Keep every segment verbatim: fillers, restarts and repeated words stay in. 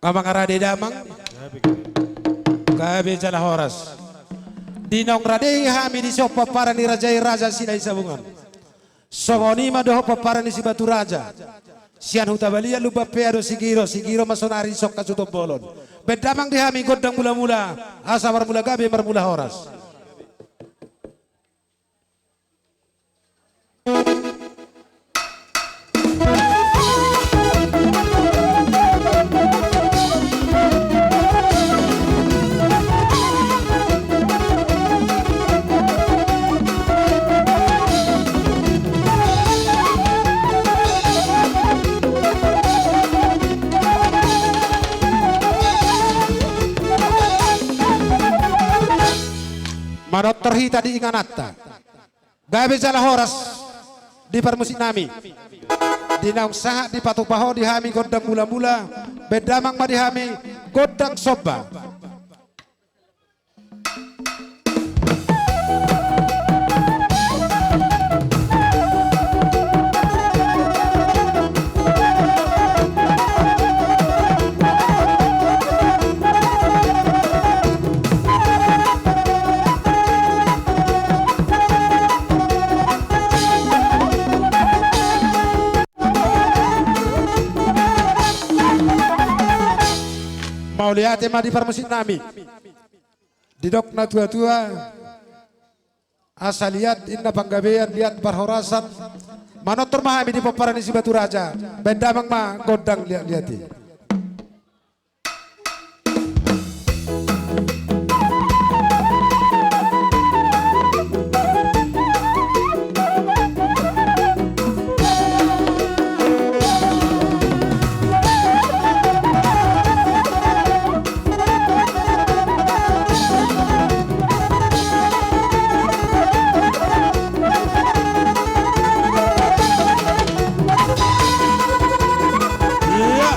Amang rade damang. Gabe jala horas. Di naung rade hami dison pomparan ni raja i Raja Silahisabungan. Songon i ma dohot pomparan ni Sibaturaja. Sian Hutabalian Lumban Pea do Sigiro, Sigiro ma sonari dison Hasutombolon. Baen damang di hami gondang mulamula, asa marmula gabe marmula horas. Manortor hita di ingananta. Gabe jala horas di parmusiknami. Di naung sahat dipatupa ho di hami gondang mulamula, baen damang ma di hami gondang somba. Mauliate ma di parmusiknami. Didok na tuatua, asa liat inna panggabean, liat parhorasan. Manortor ma hami di pomparan ni Sibaturaja. Baen damang ma gondang liat-liat i. Iya.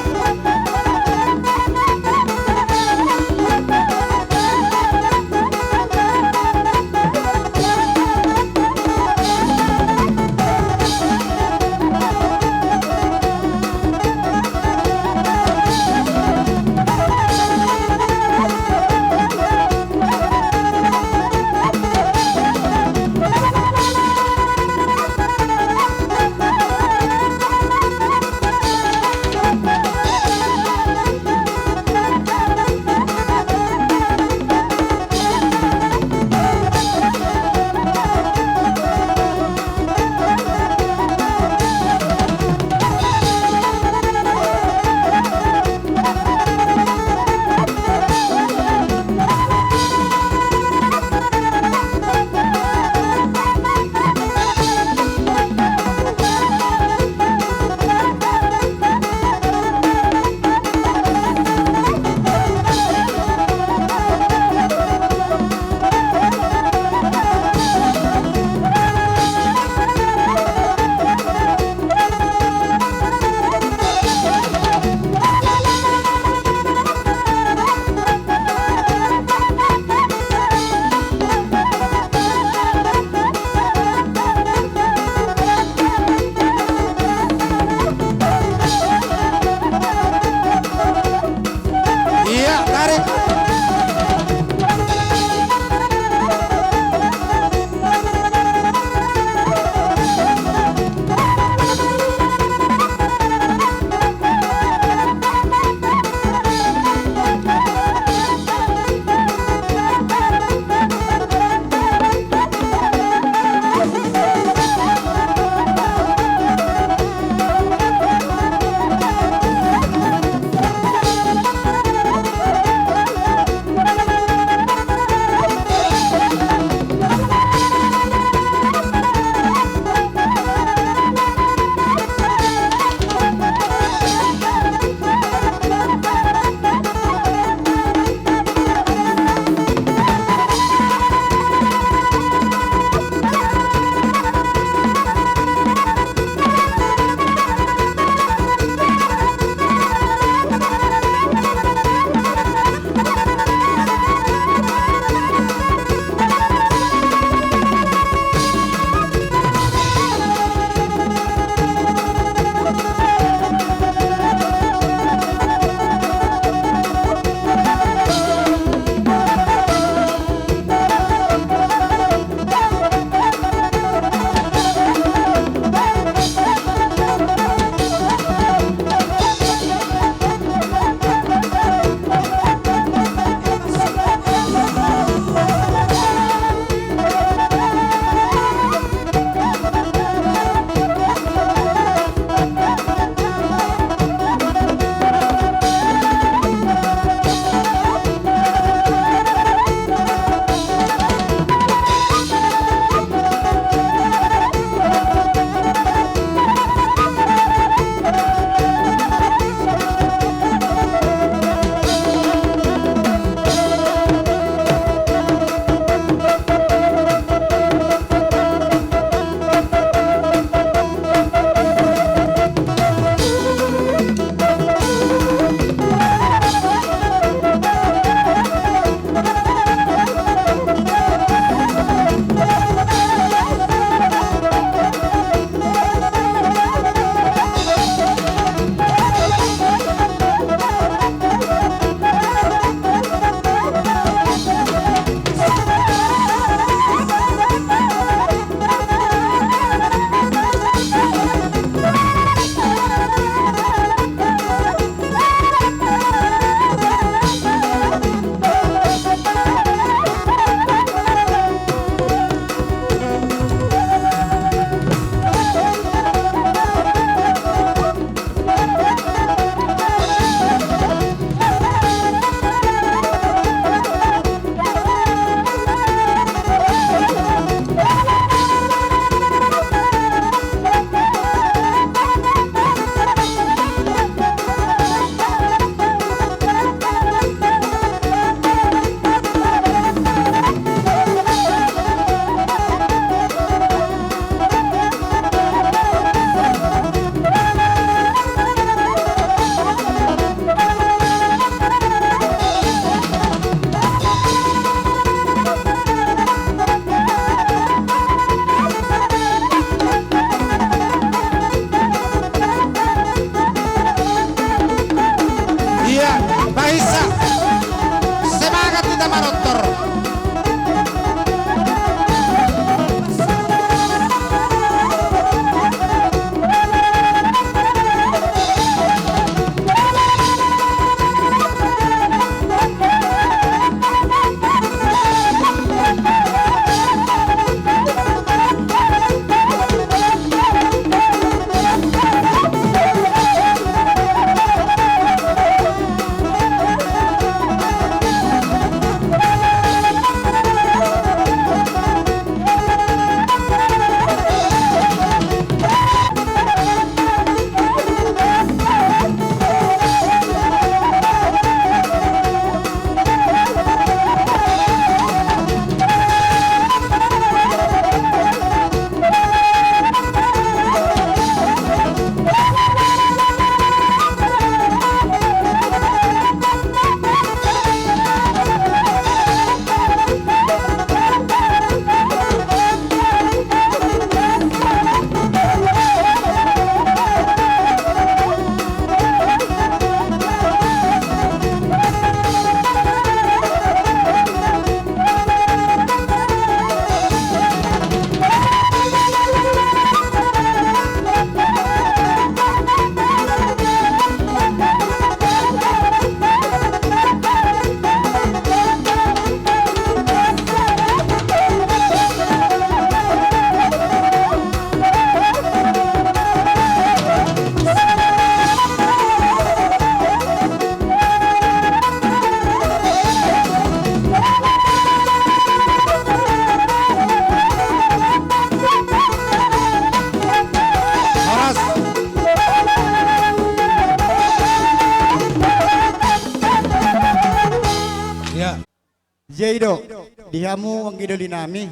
do di hamu anggi doli nami.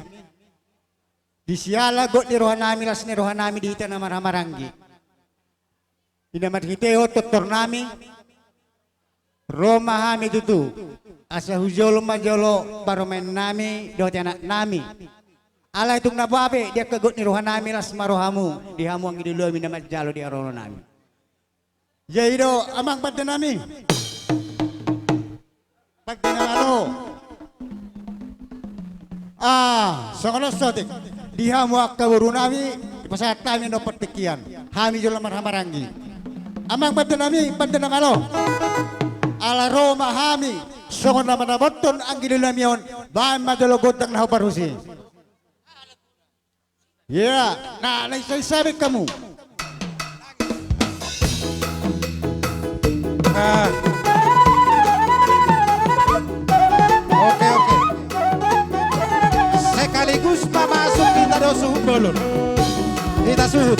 Di siala gok ni roha nami, las ni roha nami di hita na marhahamaranggi. Di na marhitehon tortor nami, ro ma hami tutu, asa hujolo ma jolo parumaen nami dohot anak nami. Alai tung na boha pe di angka gok ni roha nami, las ma rohamu di hamu anggi doli nami na manjalo di haroro nami. Jadi do amang pande nami. Pande na malo. Ah, songon on saotik. Di hamu angka boru nami, dipasahat hami do partingkian. Hami jolo marhahamaranggi. Amang pande nami, pande na malo. Ala ro ma hami, songon na manabothon anggi doli nami on, bahen ma jolo gondang na huparhus i. Ia, na, na isa-isa be hamu. Ah. Oke, oke. Sekaligus pamasuk hita do suhut bolon. Hita suhut.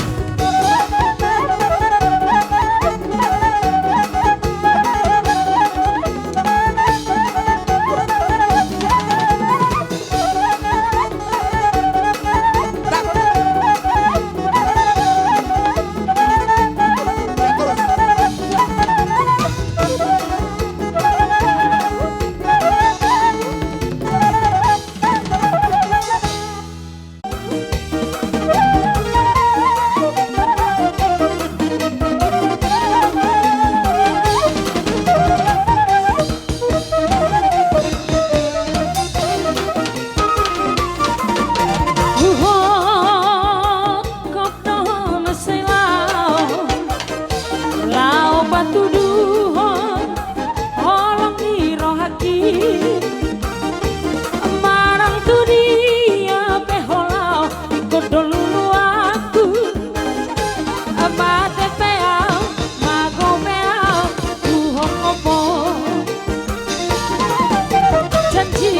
Huhophop do muse laho, laho patuduhon holong ni rohangki. Manang tu dia pe ho laho, ingkon do luluanku. Mate pe au, mago pe au, huhophop. Janji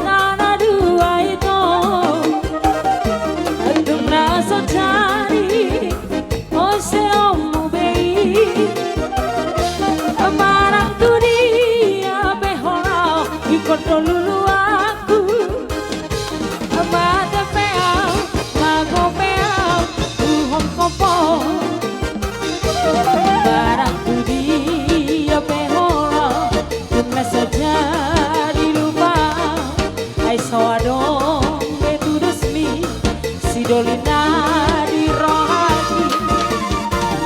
na dua i do, dung na so jadi, ose ommu be i. Manang tu dia pe ho laho, ingkon do luluanku. Mate pe au, mago pe au, huhophop. Manang tu dia pe ho laho, dung na so jadi lupa. Ai so adong be tudosmi, sidoli na di rohangki.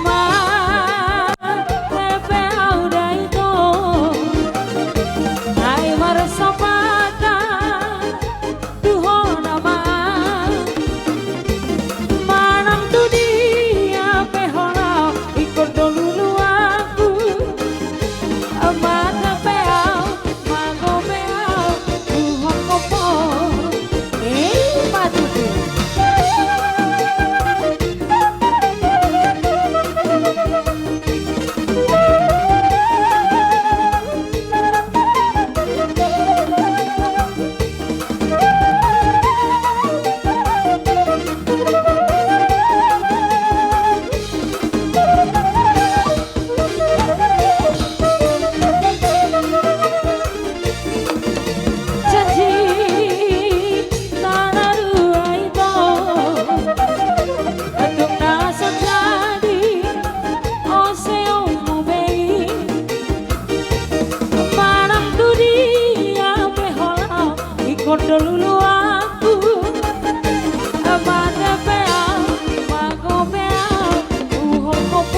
Ma- Mate pe au da ito, ai marsampatan tu ho nama. Manang tu dia pe ho laho, ingkon do luluanku. Mate pe au, mago pe au, huhophop. Eh, patudu. Janji na dua ito, dung na so jadi, ose ommu be i. Manang tu dia pe ho laho, ingkon do luluanku. Mate pe au, mago pe au, huhophop.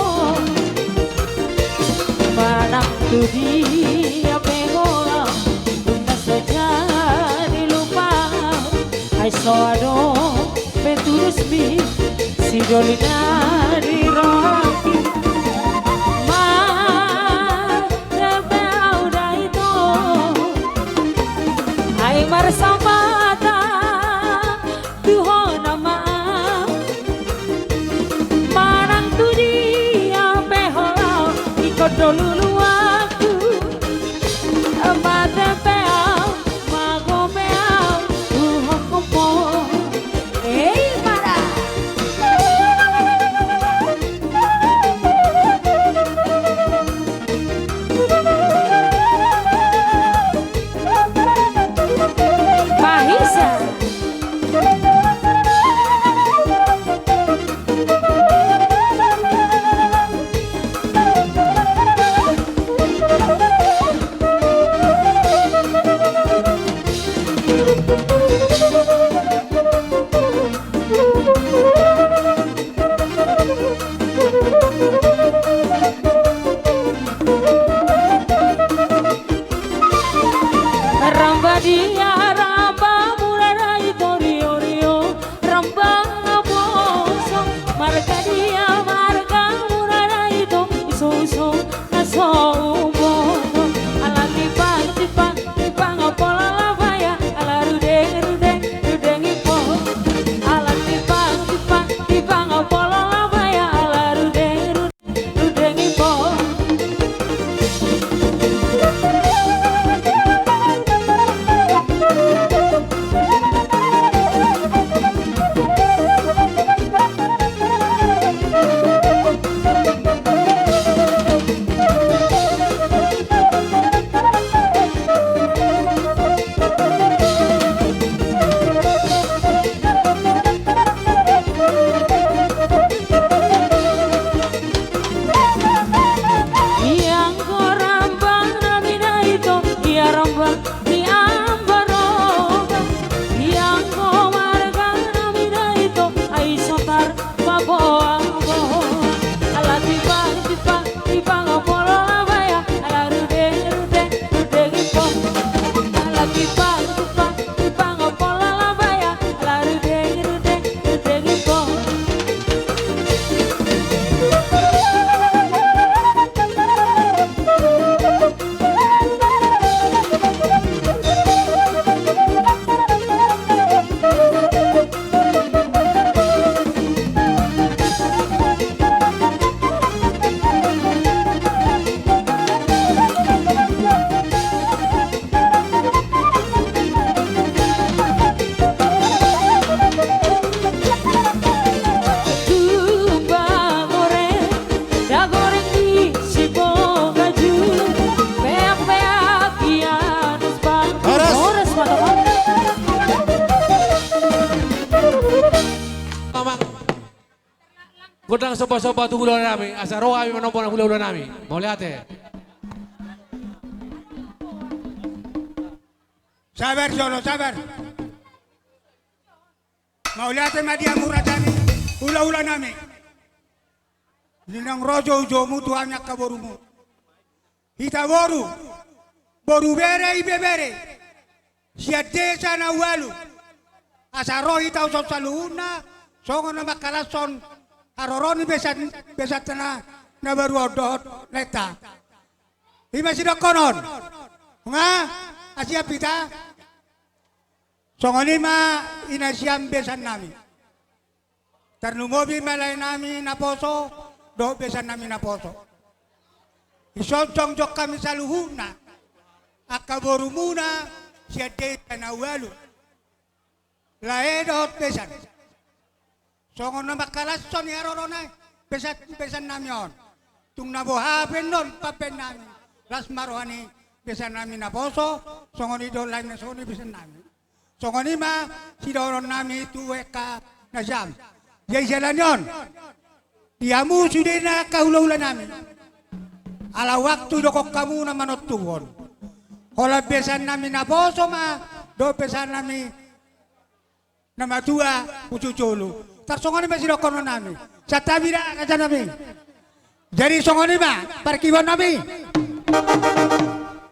Manang tu dia pe ho laho, dung na so jadi lupa. Ai so adong be tudosmi, sidoli na di rohangki. Ma- Mate pe au da ito, ai marsampatan tu ho nama. Manang tu dia pe ho laho, ingkon do luluanku. Mate pe au, mago pe au, huhophop. Eh, para. Gondang somba-somba tu hula-hula nami, asa ro hami manomba hula-hula nami. Mauliate. Sabar jolo, sabar. Mauliate ma di hamu raja ni hula-hula nami. Di naung ro joujomu tu hami angka borumu. Hita boru, boru bere, ibebere, sian desa na ualu. Asa ro hita on saluhutna, songon na mangkalashon haroro ni besan, besanta na, na baru on dohot laenta. I ma sidohonon. Nga, asi hita. Songon i ma inna sian besan nami. Tarlumobi ma lae nami naposo, dohot besan nami naposo. Dison jongjong hami saluhutna, angka borumuna, sian desa na ualu. Lae dohot besan. Songon na mangkalashon i haroro ni besan, besan nami on. Tung na boha pe annon pambahen nami. Las ma roha ni besan nami naposo, songon i do lae na songon i besan nami. Songon i ma sidohonon nami tu angka na siam. Jadi siala ni on. Di hamu sude na angka hula-hula nami. Ala waktu didok hamu na manontuhon. Holan besan nami naposo ma, dohot besan nami na matua, pusu jolo. Tarsongon i ma sidohonon nami. Santabi da raja nami. Jadi songon i ma parkibuan nami.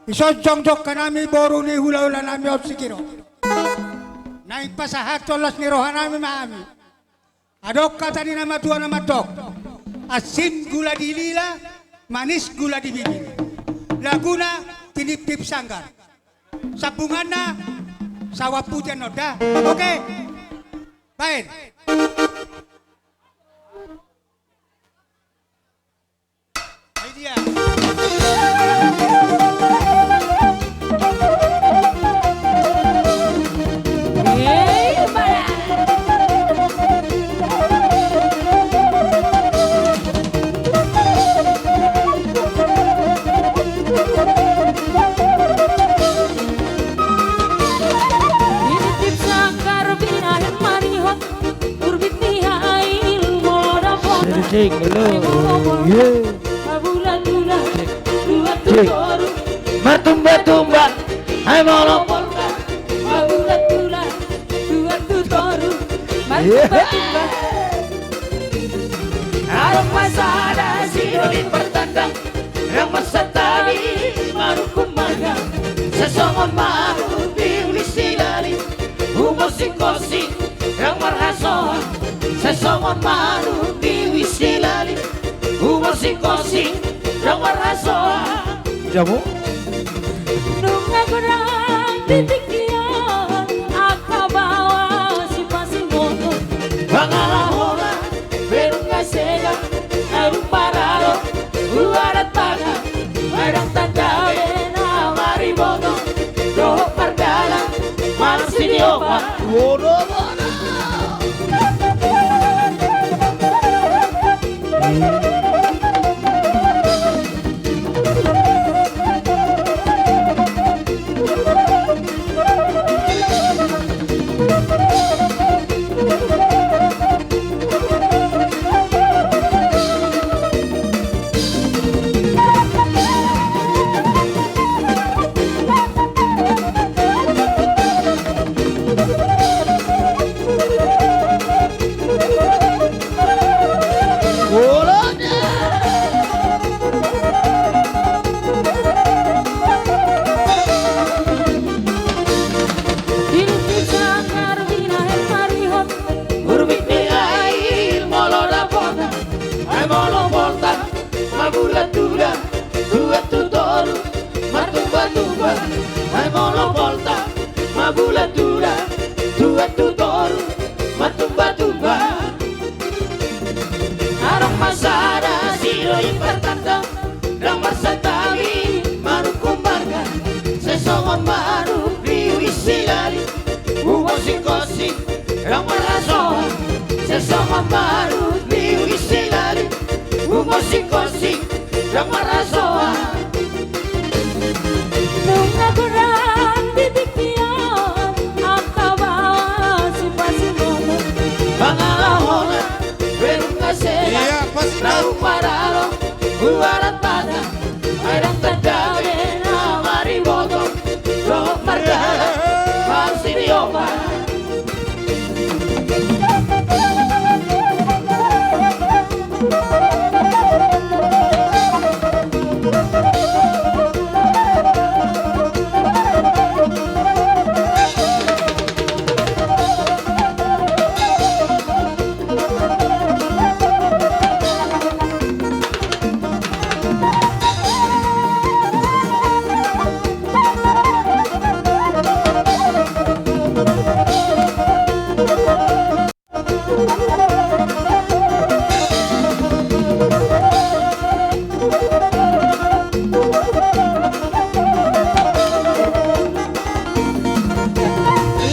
Dison jongjong hami boru ni hula-hula nami on Sikiro. Naeng pasahathon las ni roha nami ma hami. Adong hata ni na matua na mandok. Asin gula di lila, manis gula di bibir. Laguna tiniptip sanggar. Sambunganna, sawan puti annon da. Oke. Baen. Ai dia. Tiniptip sanggar binahen marihot, urbit ni air molo dapot. Cek, cek, halo. Ye. Mabulat-bulat, tuat tu toru. Martumba-tumba, ai molo. Mabulat-bulat, tuat tu toru. Martumba-tumba. Adong ma sada sidoli partandang, ndang marsantabi manungkun marga. Sasongon manuk di uli silali, umosingkosing ndang marhasoan. Sasongon manuk di uli silali, umosingkosing ndang marhasoan. Jamu. Nunga godang di tingki on angka baoa sipasimoto. Mangalahona, berunga sega, arum paralo, uarat baga, adong tanda be na mariboto, dohot mardalan, manang siniopa. Wono, wono. Urbit ni air molo dapotan, ai molo boltan, mabulat-bulat, tuat tu toru, martumba-tumba, ai molo boltan, mabulat-bulat, tuat tu toru, martumba-tumba. Adong ma sada sidoli partandang, ndang marsantabi manungkun marga. Sasongon manuk di uli silali, umosingkosing ndang marhasoan. Sasongon manuk di uli silali, umosingkosing ndang marhasoan. Nunga godang di tingki on angka baoa sipasimoto. Mangalahona, berunga sega, Luaran Batak, ai dang tanda be na mariboto, dohot mardalan marsidioman.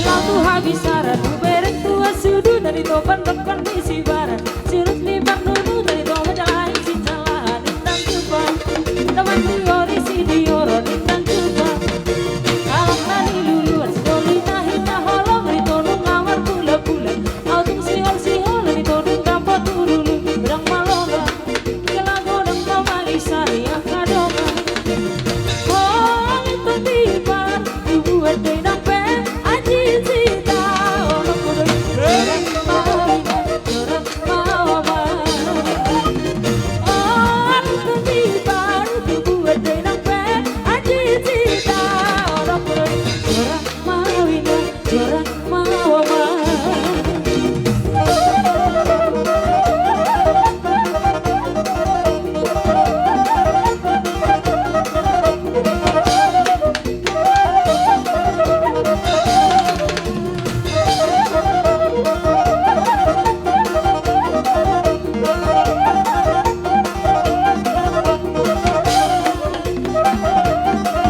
Laho tu habisaran, hubereng tu hasuhuton, na di topan dokon ni sibaran, surut ni parnunu, na di topan jalahan sinjalaan, nindang tupa, teman ni ori sidioron, nindang tupa. Halak na niluluan, sidoli na hinaholongan, ito nunga marpulapula, aut dung sihol-sihol, ito nunga poturulu, godang malonga. Jala godang ma mangisari angka dongan. Holan tibar, tubu ende nang pe anjing sita. Ono kudo. Hei. Mawi na, jorang mawa ma. Holan tibar, tubu ende nang pe anjing sita. Ono kudo. Jorang mawi na. Jorang mawa ma.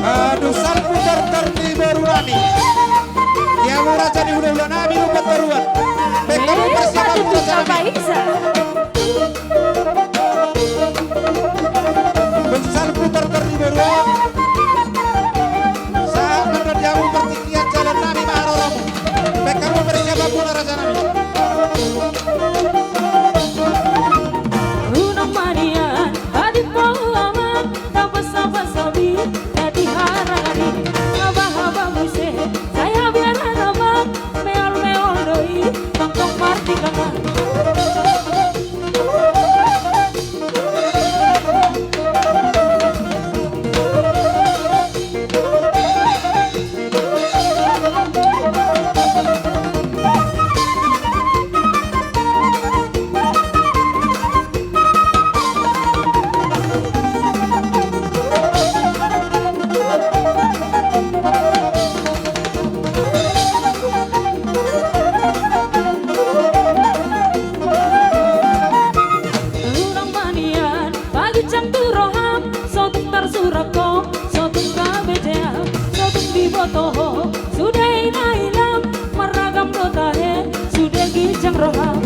Aduh, salpu tortor ni boru nami. Di hamu raja ni hulahula nami, lumban toruan. Bahen hamu parsiapanmu raja nami. Dung salpu tortor ni boru, sahat ma di hamu partingkian jala nami ma haroromu. Bahen hamu parsiapanmuna raja nami. Unang ma nian hatimbo amang, na pasa-pasa bi na di harangan i. Haba-haba muse sai habiaran amang, meol-meol do i tongtong martinggangan. Unang ma nian paginjang tu roham, so tung tarsurat ho, so tung gabe jea, so tung diboto ho, sude i na hilang, marragam do tahe, sude ginjang roham.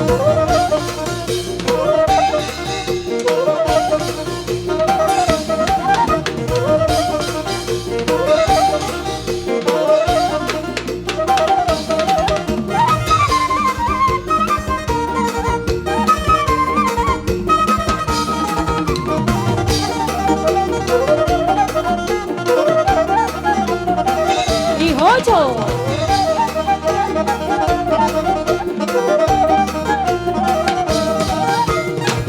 Di hojo.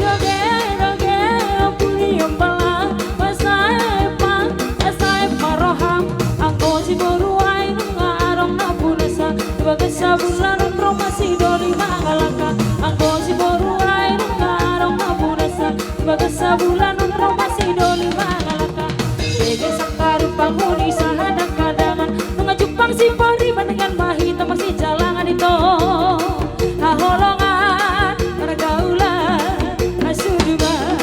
Doge, doge, ompu ni ompala, pasaep ma, pasaep ma roham. Anggo siboru ahu nunga adong na punasa, di bagasan bulan on ro ma sidoli mangalangka. Anggo siboru ahu nunga adong na punasa, di bagasan bulan on ro ma sidoli mangalangka. Dege sangkar panguni sahat angka dongan, nunga jumpang sipariban, denggan ma hita marsijalangan, ito haholongan, pargaulan na suduman.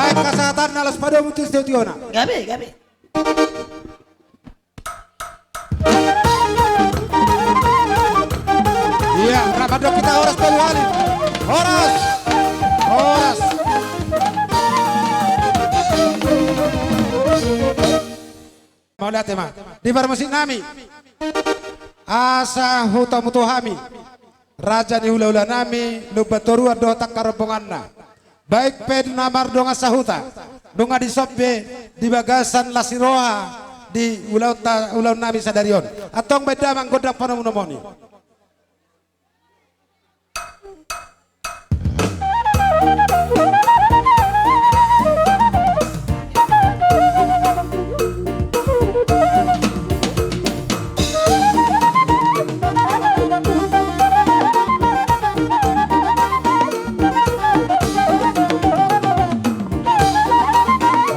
Baen hasahatanna laos padomu tu sitiotio na. Gabe, gabe. Ia, rap mandok hita horas tolu hali. Horas. Horas. Mauliate ma. Di parmusik nami. Asa hutamu tu hami. Raja ni hulahula nami, Lumban Toruan dohot angka rombonganna. Baen pe na mardongan sahuta. Nunga dison be di bagasan las ni roha di ulaonta, ulaon nami sadari on. Antong baen damang gondang panomunomuni.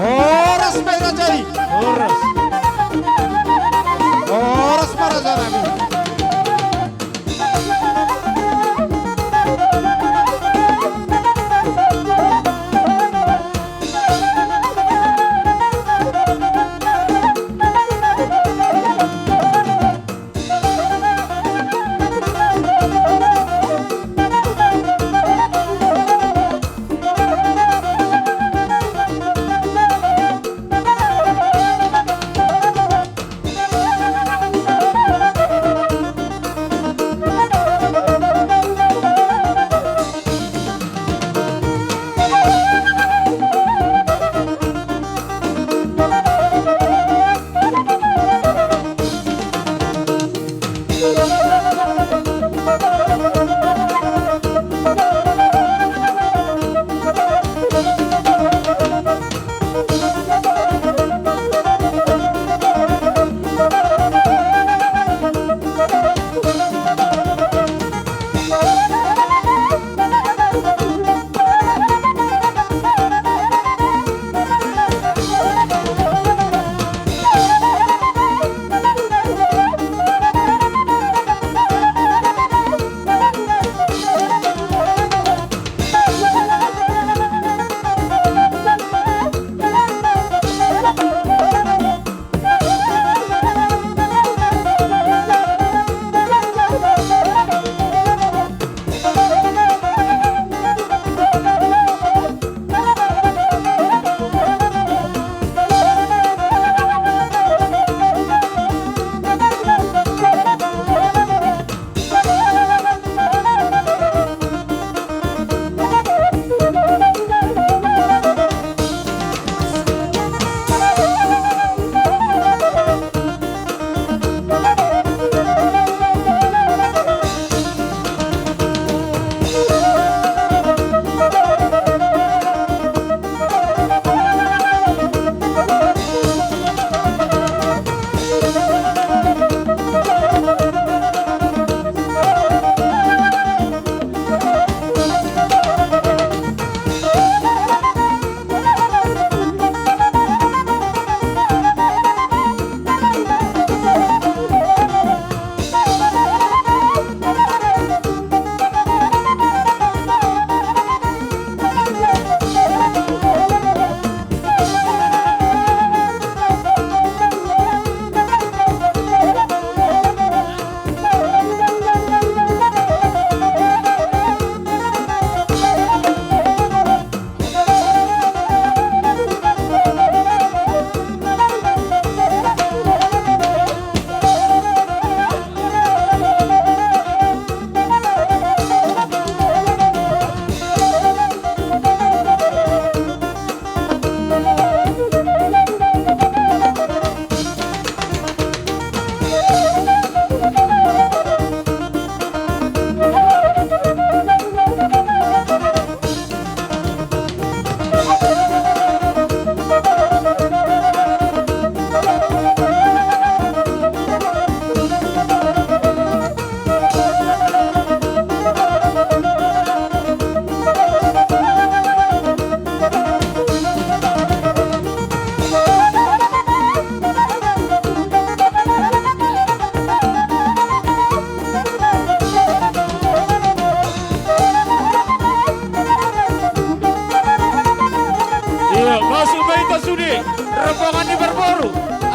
Horas ma i raja i. Horas. Horas ma raja nami.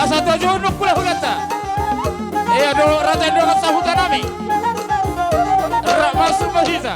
Sahat tu ahu nunga hulahulanta. Ia do raja ni dongan sahuta nami. Rap masuk ma hita.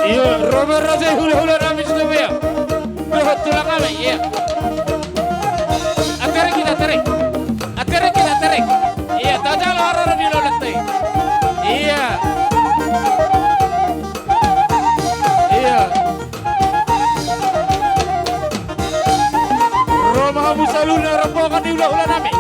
Ia, ro ma raja i, hulahula nami Sitombea. Dohot tulang nami, ia. Atere hita, atere. Atere hita, atere. Ia, tajalo haroro ni hulahulanta i. Ia. Ia. Ro ma hamu saluhutna rombongan ni hulahula nami.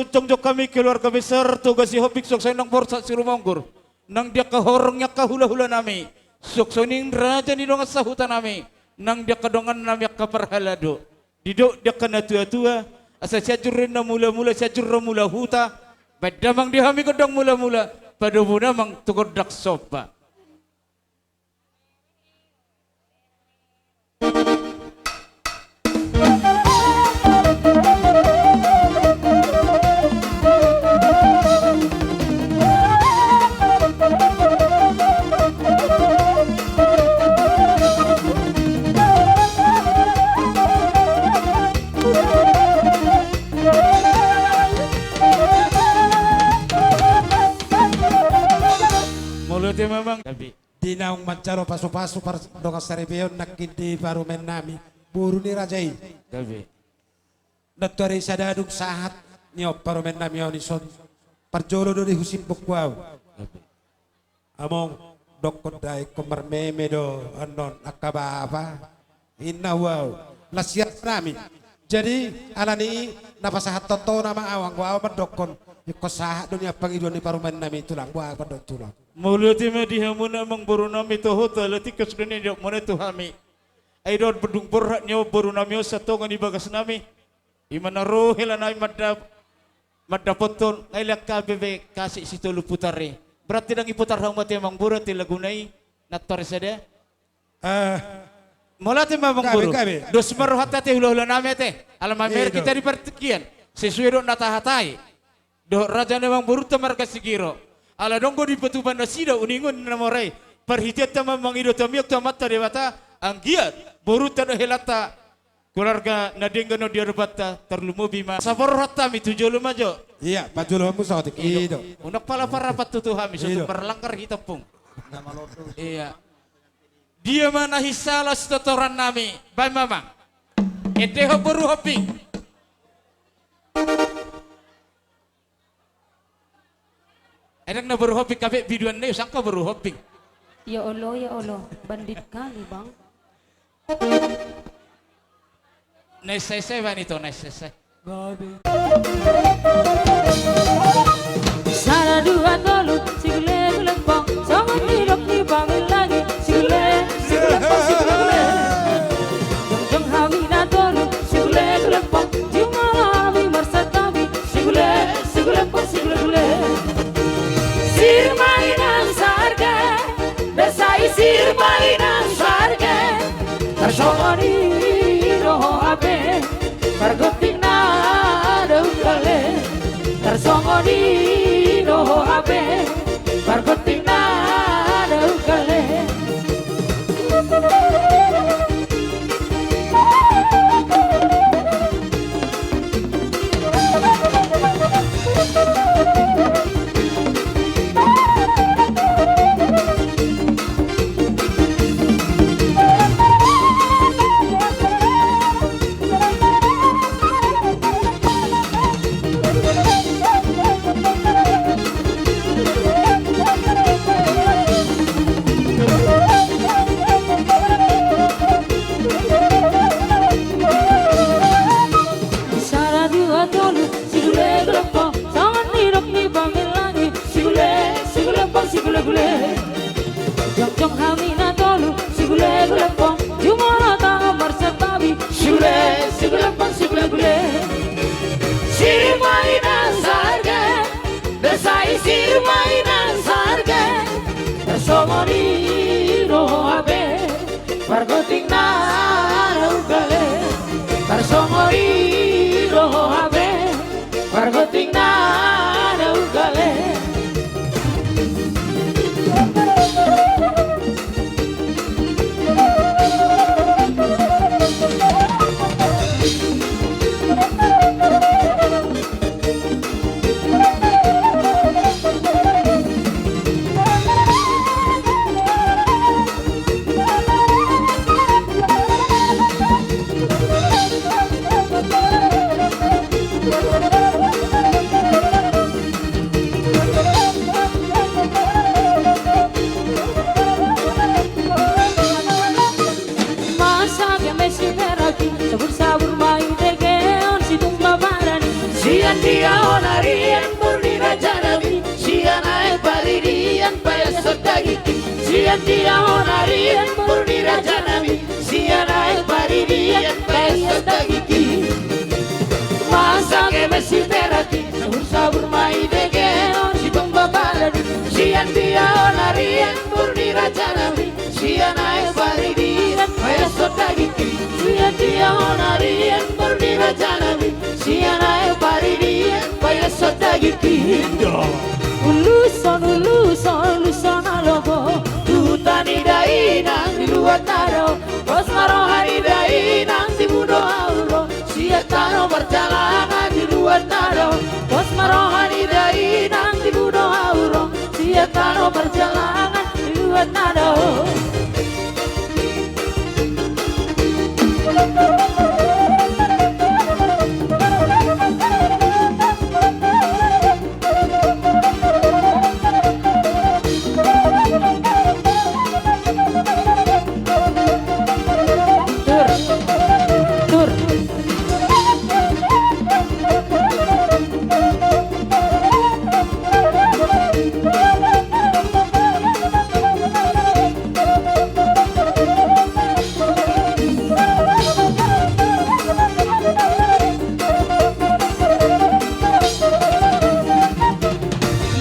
Jongjong hami keluarga besar Toga Sihombing, suang songon i nang Borsak Sirumonggur, nang di angka horong ni angka hulahulanami, suang songon i raja ni dongan sahutanami, nang di angka dongannami angka parhalado. Didok di angka natuatua, asa Sianjur do na mulamula, Sianjur do mula huta, baen damang di hami gondang mulamula, padomu damang tu gondang somba. Mauliate ma amang. Gabe. Di naung manjalo pasupasu pardongan saripeon nangkin di parumaennami, boru ni raja i. Gabe. Nantuari sada dung sahat ni on parumaennami on dison. Parjolo do di husimbok au. Gabe. Among, dokkon da ingkon marmeme do annon angka bapa. Inna au. Las siap nami. Jadi, alani i na pasahathon ho nama au, anggo au mandokkon. Ingkon sahat do nian pangidoan ni parumaennami tulang, boha pandok tulang. Mauliate ma di hamuna amang borunami, toho tu ala tingkos do na nidokmuna tu hami. Ai dohot dung borhat ni on borunami on satonga ni bagasnami. Ima na ro helanami mandap-, mandapothon, ngai lean ka bebe kasih sitolu putar i. Berarti ndang iputar hamu ate amang boru ate laguna i, nantuari sada. Ah. Mauliate ma amang boru. Gabe, gabe. Dos ma rohanta ate hulahulanami ate. Ala mamereng hita di partingkian. Sesuai dohot na tahatai. Dohot raja ni amang borunta marga Sigiro. Ala dong do dipatupa nasida uningon na mora i. Parhiteanta ma mangido tamiang tu Amanta Debata. Anggiat borunta dohot helanta. Keluarga na denggan on di adopanta tarlumobi ma. Saborhat hami tu jolo ma jo. Iya, pajolo hamu saotik. Ido. Unang pala parapat tutu hami, sotung marlanggar hita pung. Iya. Dia ma na hinsala sitotorannami. Baen ma amang. Endehon boru Hombing. Endang na boru Hombing, gabe biduan na i usangka boru Hombing. Ya Allah, ya Allah, bandit kali, Bang. Na esa-esa i bani to, na esa-esa. Sada dua tolu, sigule gule pong, songon nidok ni Pamil lagi, sigule, sigule pong, sigule gule. Jongjong hami na tolu, sigule gule pong, jumolo hami marsantabi, sigule, sigule pong, sigule gule. Sirma inang sarge, dasa i sirma inang sarge, tarsongon i do ho hape, pargonting na daun gale, tarsongon i do ho hape, pargonting na daun gale. Sada dua tolu, sigule gule pong, songon nidok ni Pamil lagi, sigule, sigule pong, sigule gule. Jongjong hami na tolu, sigule gule pong, jumolo hami marsantabi, sigule, sigule pong, sigule gule. Sirma inang sarge, dasa i sirma inang sarge, tarsongon i do ho hape, pargonting na daun gale, tarsongon i do ho hape, pargonting na daun gale. Sian dia hona rian boru ni raja nami, sian aek paridian paias dagingki. Masa kemes si peraki, sabur-sabur ma i dengke on si tung babalani. Sian dia hona rian boru ni raja nami, sian aek paridian paias dagingki. Sian dia hona rian boru ni raja nami, sian aek paridian paias dagingki. Uluson, uluson, uluson na logo tu huta ni dainang di luat na dao. Pos ma roha ni dainang di budo ahu ro, sian tano parjalangan di luat na dao. Pos ma roha ni dainang di budo ahu ro, sian tano parjalangan di luat na dao.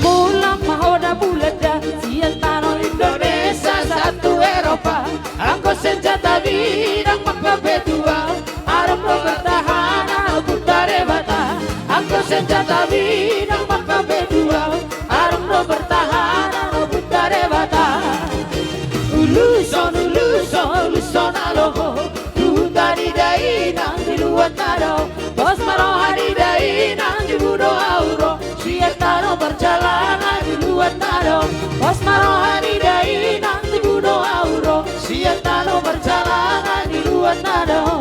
Mulak ma ho da, mulak da sian tano Indonesia sahat tu Eropa. Anggo senjata bidang mangkapetua, arum do pertahanan o Punta Debata. Anggo senjata bidang mangkapetua, arum do pertahanan o Punta Debata. Uluson, uluson, uluson na logo tu huta ni dainang di luat na dao. Pos ma roha ni dainang di budo ahu ro, sian tano parjalangan di luat na dao. Pos ma roha ni dainang di budo ahu ro, sian tano parjalangan di luat na dao.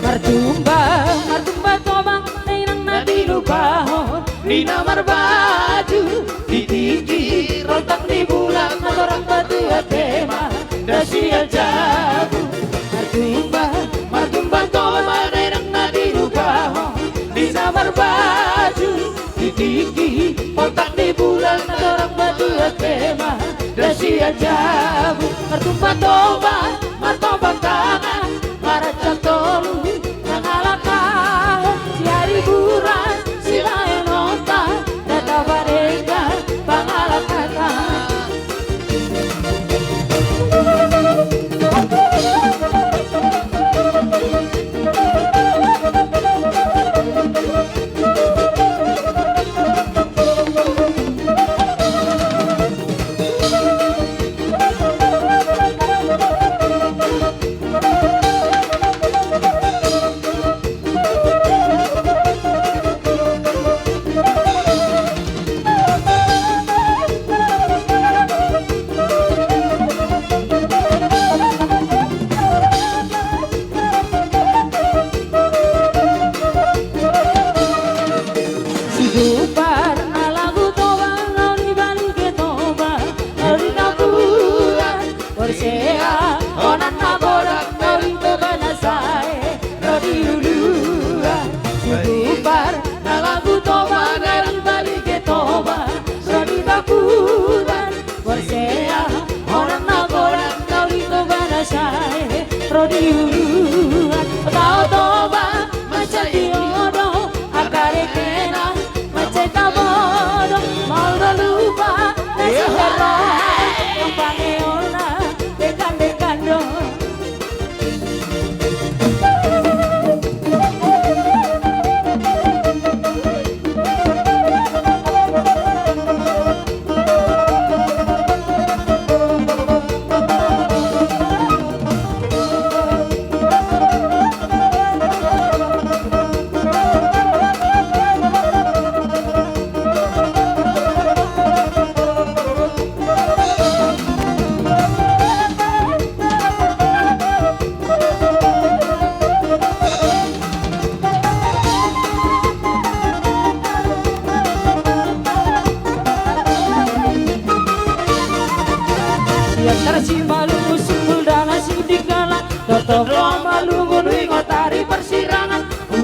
Martumba, martumba Toba, dainang na tinubahon ni na marbaju di tingki, rontak ni bulan na torang batu atema da sian jabu. Martumba, martumba Toba, dainang na tinubahon ni na marbaju di tingki, rontak ni bulan na torang batu atema da sian jabu. Martumba Toba, martombang tangan, marajak tolu, mangalangka, sian hiburan, silaenonta, da tabanengan pangalangkanta.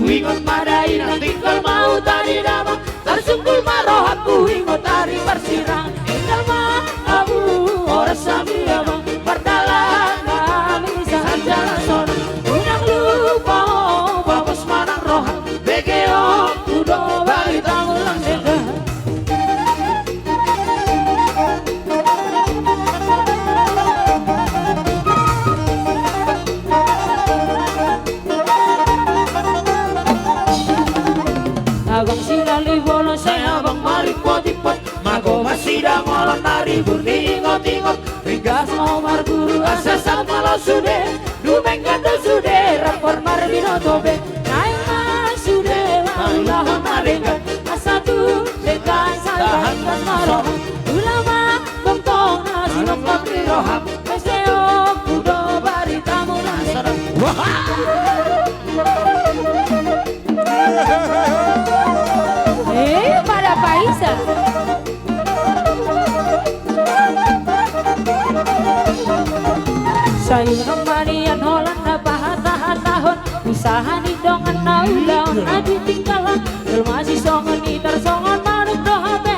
Huingot ma dainang, tinggal ma huta ni damang. Tarsungkul ma rohangku, huingot ari parsirang. Tinggal ma hamu horas hami amang, mardalan hami sahat jala sonang. Unang lupa ho, babos ma nang roham, begeonku do baritamu nang denggan. Abang silali bolon, sai abang marimpot-impot. Mago ma sidangolon na ribur ni ingot-ingot. Ringgas ma ho marguru asa saut ma laos sude. Dumenggan do sude rap marmarbinoto be. Naeng ma sude ma ulaon na denggan, asa tu denggan sahat ma roham. Ula ma tongtong na sinongkop ni roham, begeonku do baritamu nang denggan. Eh, pada paisa. Sai unang ma nian holan na pahatahon, usaha ni dongan na ulaon na ditinggalhon. Jolma sisongon i tarsongon manuk do hape,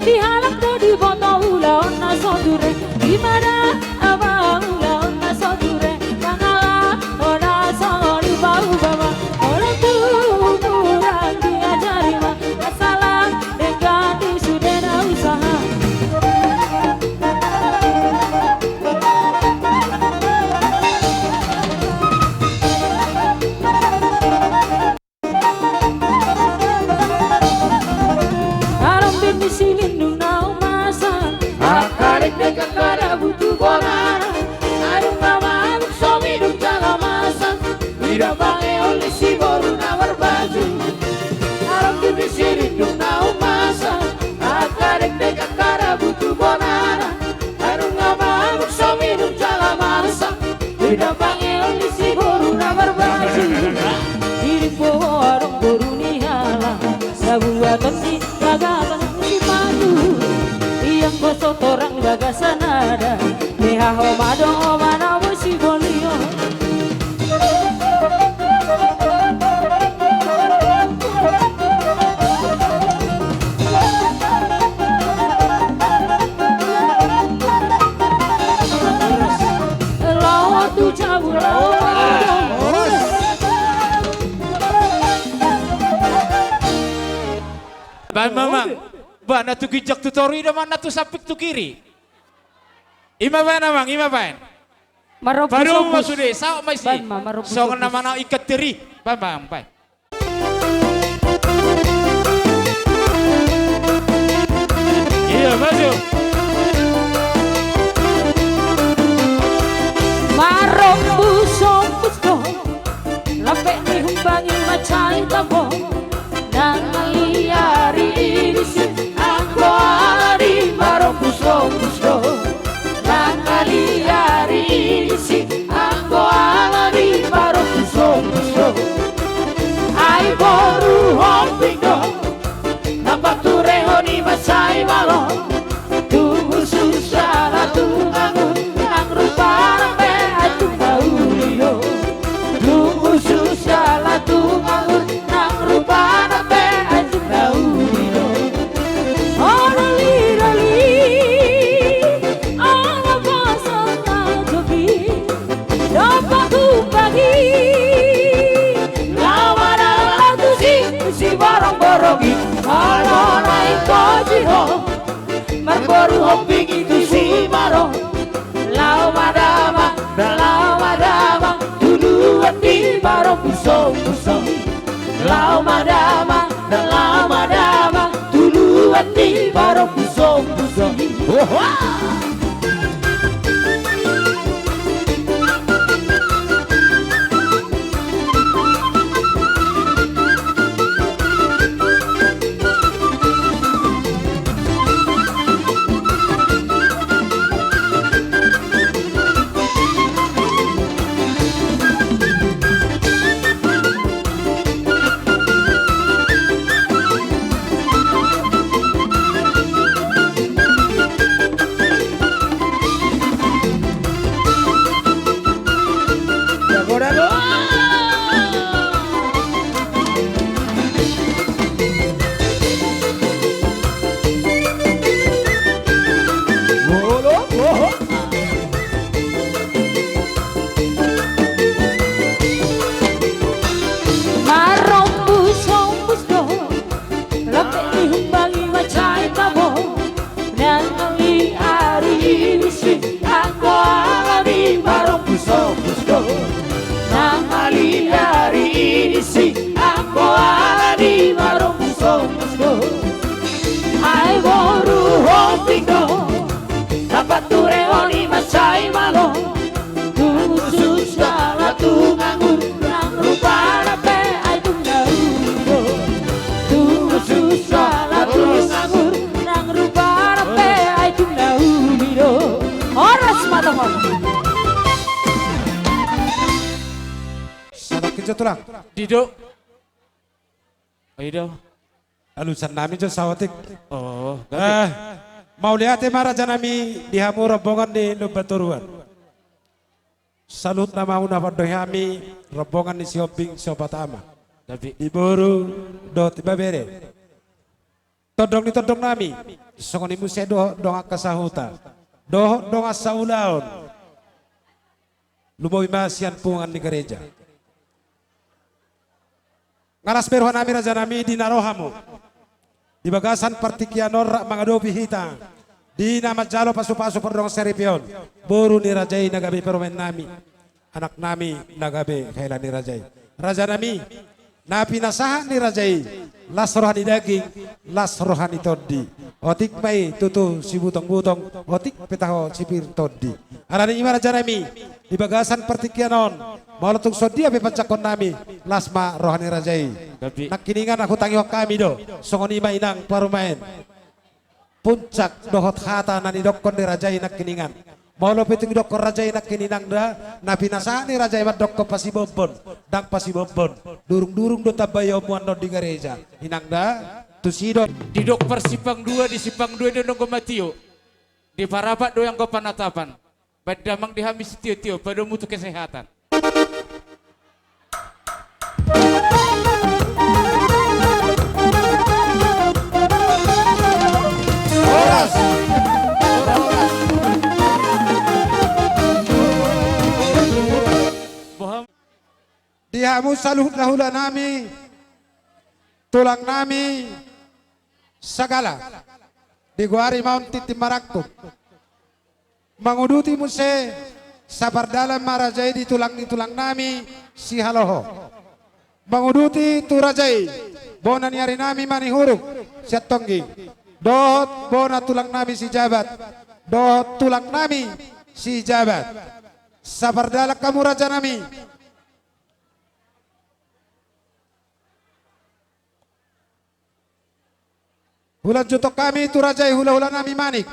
dihalak do diboto ulaon na so ture. Di ma da abang ulaon na so ture, mangalap ho na songon i pauba ma. Olo tu umur diajari ma, asa lam denggan di sude na usaha. Arambin ni silindung na umasa, angka dekdek angka dabu tu bonana. Adong na mabuk so minum jala masa, didambangi ol ni siboru na marbaju. Arambin ni silindung na umasa, angka dekdek angka dabu tu bonana. Adong na mabuk so minum jala masa, didambangi ol ni siboru na marbaju. Dirimbo adong boru ni halak, sabuaton ni bagatan sipatu. Ianggo so torang bagasan adat, beha ho ma do ho manabo sibolion. Laho tu jabu laho. Baen ma amang. Ba na tu ginjang tu toru i do ma na tu samping tu kiri. I ma baen amang, i ma baen. Marompu sompus. Padomu ma sude, saut ma disi. Baen ma, marompu sompus. Songon na manao ikan teri. Baen ma amang, baen. Iya, maju. Marompu sompus do, lambek ni humbangi mansai tabo. Nang liari i disi, anggo alani marompu sompus do. Nang liari i disi, anggo alani marompu sompus do. Ai boru Hombing do na paturehon i mansai malo. Tung usus ala tung anggur, nang rupana pe anjung na uli do. Tung usus ala tung anggur, nang rupana pe anjung na uli do. O doli, doli, ala pasang na jogi. Dompak tumpaki, laho ma damang tusi, tusi borong borong i. Ala naeng poji ho, marboru Hombing i tusi ma ro. Laho ma damang, laho ma damang, tu luat ni marompu sompus i. Laho ma damang, laho ma damang, tu luat ni marompu sompus i. Oha! Tulang. Didok. Ayo do. Alusan nami jo saotik. Oh, gabe. Eh, mauliate ma raja nami di hamu rombongan ni Lumban Toruan. Saluhutna ma huna pandok hami rombongan ni Sihombing Siopat Ama. Gabe. Di boru dohot di babere. Tondong ni tondong nami, songon i muse dohot dongan sahuta, dohot dongan saulaon. Lumobi ma sian punguan ni gareja. Nga las be roha nami raja nami di na ro hamu di bagasan partingkian on rap mangadopi hita di na manjalo pasupasu pardongan saripeon, boru ni raja i na gabe parumaen nami, anak nami na gabe hela ni raja i. Raja nami, na pinasahat ni raja i, las roha ni daging, las roha ni tondi. Otik ma i tutu sibutongbutong, otik pe taho sipir tondi. Alani i ma raja nami, di bagasan partingkian on, molo tung songon dia pe panjangkon nami, las ma roha ni raja i. Gabe. Nangkiningan hutangihon hami do, songon i ma inang parumaen. Puncak dohot hata na nidokkon ni raja i nangkiningan. Molo pe tung didokkon raja i nangkin inang da, na pinasahat ni raja i mandokkon pasibombon, ndang pasibombon. Durungdurung do tamba i omuan on di gareja. Inang da, tusi do. Didok parsimpang dua, di simpang dua i do nonggo matio. Di parapat do anggo panatapan. Baen damang di hami sitiotio, padomu tu kesehatan. Horas. Boham. Di hamu saluhut hulahula nami, tulang nami, sagala, digoari ma on tintin marangkup. Manguduti muse, sapardalan ma raja i di tulang ni tulang nami, Sihaloho. Manguduti tu raja i, bona ni ari nami Manihuruk, Siantonggi. Dohot bona tulang nami Sijabat. Dohot tulang nami Sijabat. Sapardalan hamu raja nami. Hulanjuthon hami tu raja i hulahula nami Manik.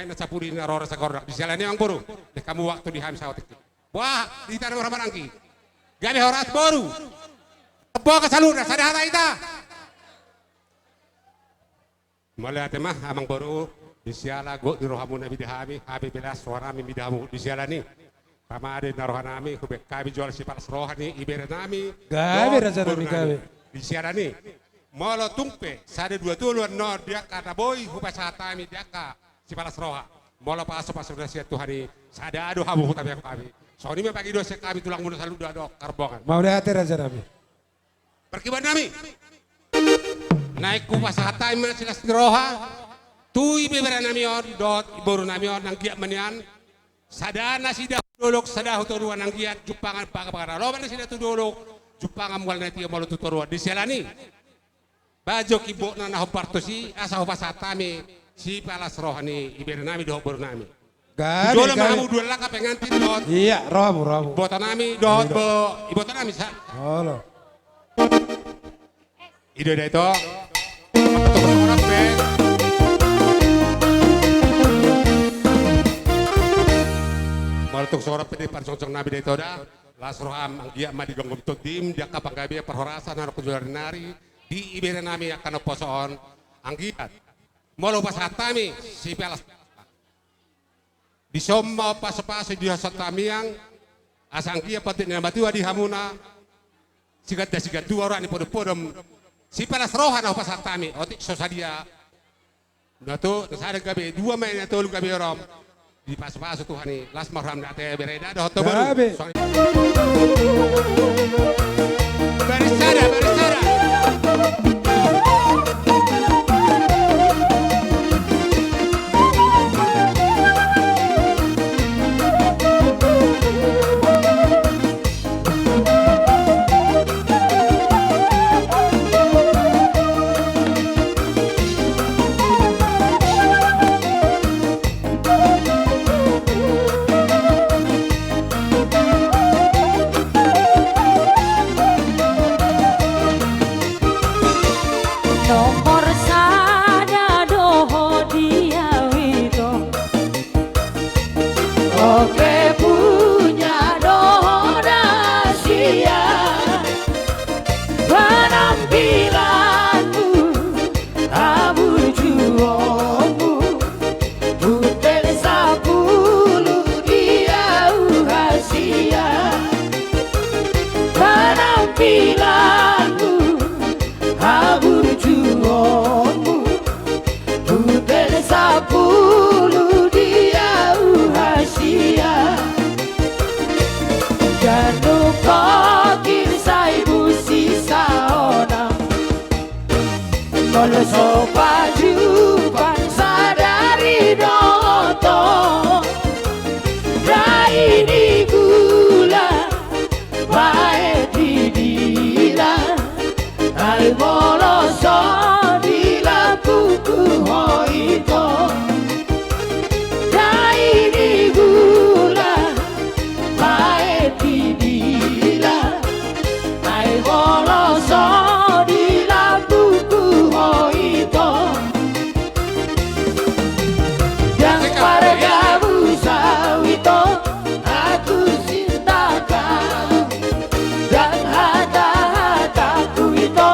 na sampulu i na ro rasa gornak. Di siala ni i amang boru, dengke hamu waktu di hami saotik. Wah, di tano ramaranggi. Gabe horas boru. Boka saluhutna, sada hata hita. Mauliate ma amang boru, di siala gok ni rohamuna mida hami, hape belas rohanami mida hamu di siala ni i. Tama do inna rohanami, hubaen hami jolo sipalas roha ni iberenami. Gabe rajanami, gabe. Di siala ni i. Molo tung pe sada dua tolu annon di angka na boi hupasahat hami di angka sipalas roha. Molo pasupasu na sian Tuhan i, sada do hamu hutamiangkon hami. Songon i ma pangidoan sian hami tulangmuna saluhut dohot karbongan. Mauliate rajanami. Parkibanami. Naeng hupasahat hami ma silas ni roha tu ibeberenami on dohot iborunami on, anggiat ma nian sada nasida hu dolok sada hu toruan, anggiat jumpangan pangalaoman nasida tu dolok, jumpangan mual na tio molo tu toruan. Di siala ni i, bahen jo kimbokna na hombar tusi asa hupasahat hami sipalas roha ni iberenami dohot borunami. Gabe, gabe. Jolo ma hamu dua langka pengantin dohot. Iya, rohamu, rohamu. Ibotonami dohot, ibotonami sa. Olo. I do da ito. Molo tung so rap pe di panjongjongnami da ito da. Las roham, anggiat ma digomgom tondim di angka panggabean parhorasan na ro tu joloan ni ari di iberenami angka na umposo on. Anggiat molo hupasahat hami sipalas Dison ma pasupasu dihot hami, asa anggiat patik ni na matua di hamuna, siganda sigandua, roha ni podompodom, sipalas roha na hupasahat hami. Otik so sadia. Na tu, na sada gabe, dua ma i, na tolu gabe ro. Dipasupasu Tuhan i, las ma roham, na ate bere da dohot tu boru. Gabe. Baris sada, baris sada. Nomor sada do ho di au ito. Oke, punya do ho da sia. Penampilanmu, haburjuonmu, butir sampulu di au hasian. Penampilanmu, haburjuonmu, butir sampulu di au hasian. Ganup gokil sai busi saonang. Molo so pajumpang sadari do ho, dai ni gula bahen di dila. Ai molo so di lambungku ho ito, dai ni gula bahen di dila. Ai molo so di lambungku ho ito, ndang pargabu sau ito, aku cinta kau. Ndang hata-hataku ito,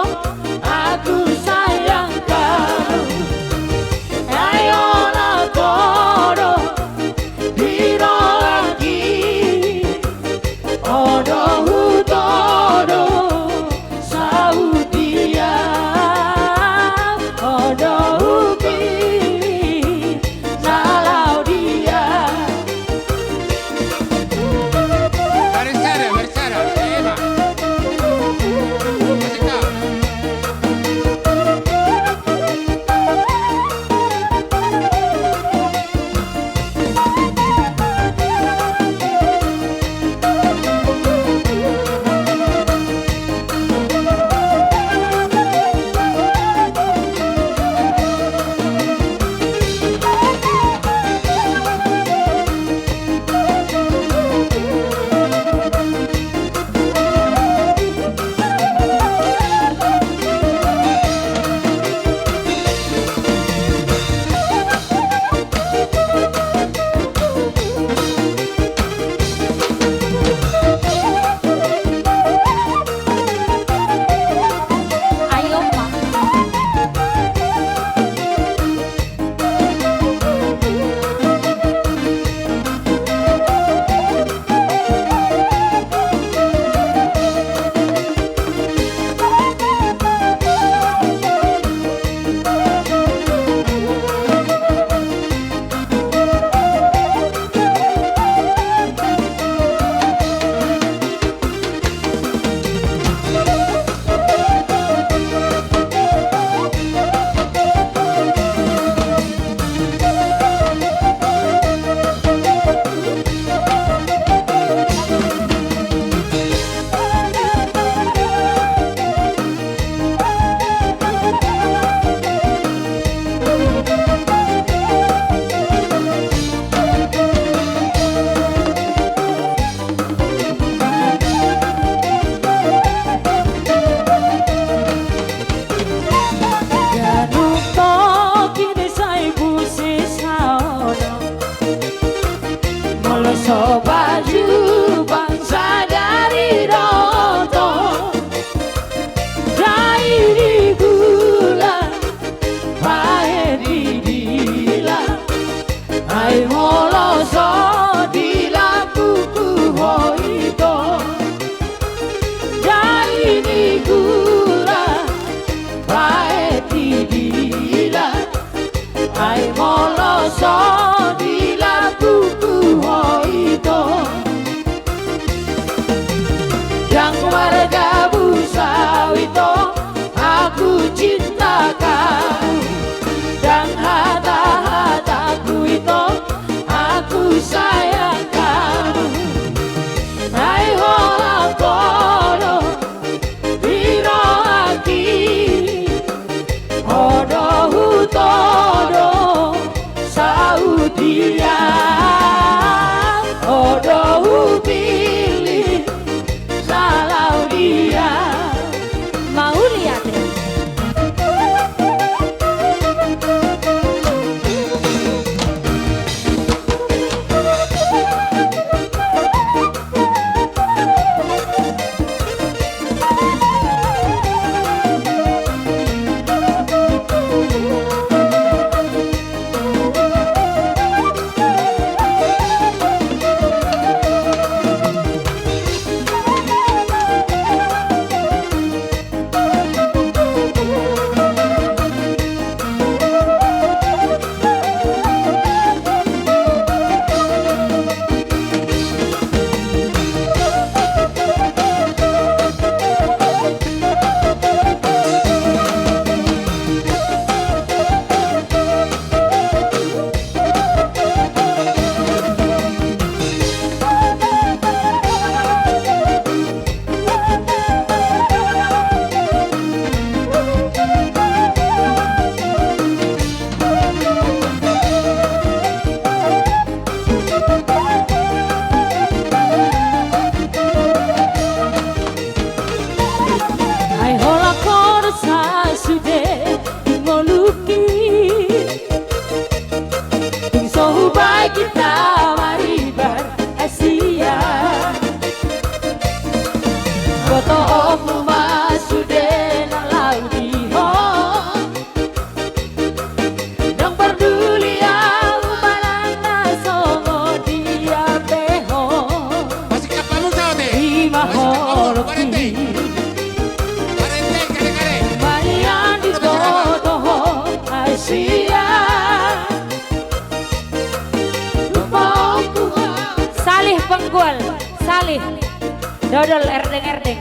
Dodol, erdeng, erdeng.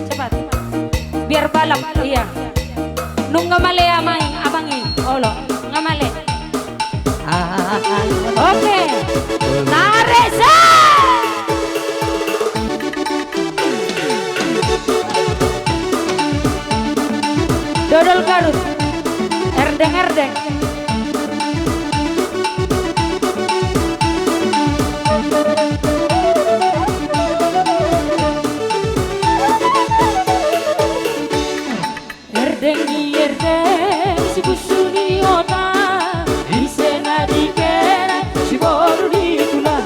Cepat. Biar balap, iya. Nunga male amang i, amang i. Olo, nunga male. Oke. Tarik, set! Dodol Garut. Erdeng, erdeng. Erdeng i erdeng, si busu ni hota, ise na di kena, si boru ni tulang.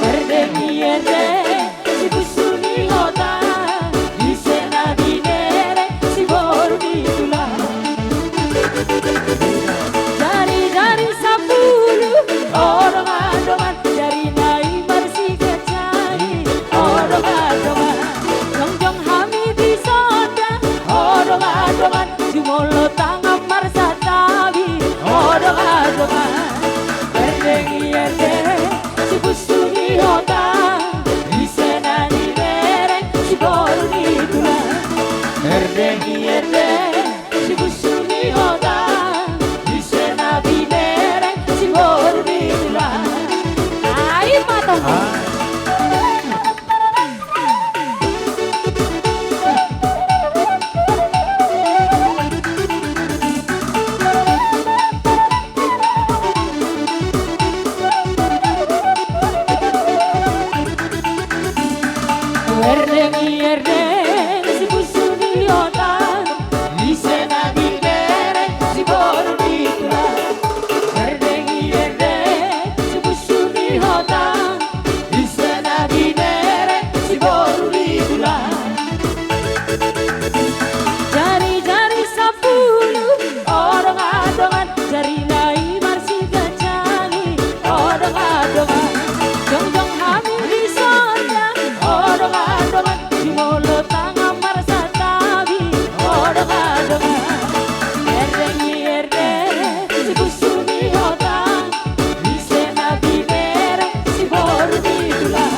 Erdeng i erdeng, si busu ni hota, ise na di kena, si boru ni tulang. Jari-jari sampulu, o dongan-dongan, jari na i marsiganjang i, o dongan-dongan. Jongjong hami di sonda, o dongan-dongan, jumolo tangan marsantabi, o dongan-dongan. Erdeng i erdeng, si busu ni hota, ise na di kena, si boru ni tulang. Erdeng i erdeng, si busu ni hota, ise na di kena, si boru ni tulang. Ai, patong. Erdeng i erdeng, si busu ni hota, ise na di kena, si boru ni tulang. Erdeng i erdeng, si busu ni hota, ise na di kena, si boru ni tulang. Jari-jari sampulu, o dongan-dongan, jari na i marsiganjang i, o dongan-dongan. Jongjong hami di sonda, o dongan-dongan, jumolo tangan marsantabi, o dongan-dongan. Erdeng i erdeng, si busu ni hota, ise na di kena, si boru ni tulang.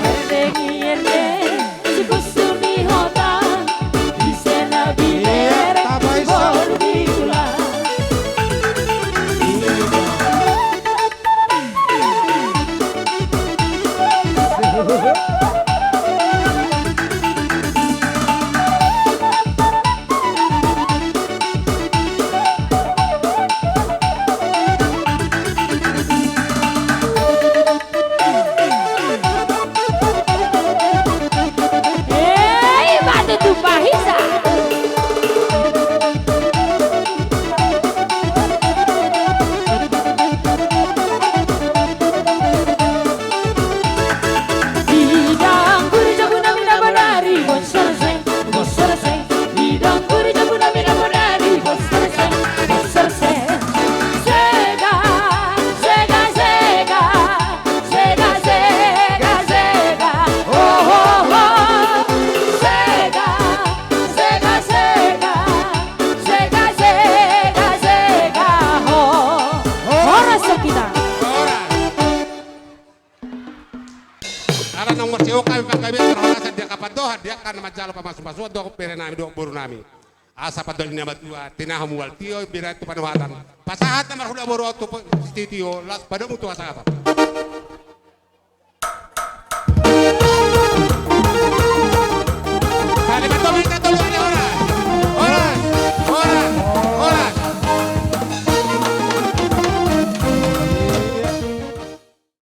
Erdeng i erdeng, si busu ni hota, ise na di kena, si boru ni tulang. Hei, batu tumpah hisa. Di danggur jabu nami na bonari, bonser se, bonser se. Di danggur jabu nami na bonari, bonser se, bonser se. Sega, sega, sega. Sega, sega, sega. Oh, oh, oh. Sega, sega, sega. Sega, sega, sega. Oh. Horas, Sokita. Horas. Ala naung marsihohot hami panggabean, parhorasan di angka pandohan, di angka na manjalo pamasumasuon dohot bere nami dohot boru nami. Asa pandok ni na matua, tinahu mual tio, binahen tu panuhatan. Pasahat na marhula boru on tu po-, sitio, laos padomu tu hasangapon.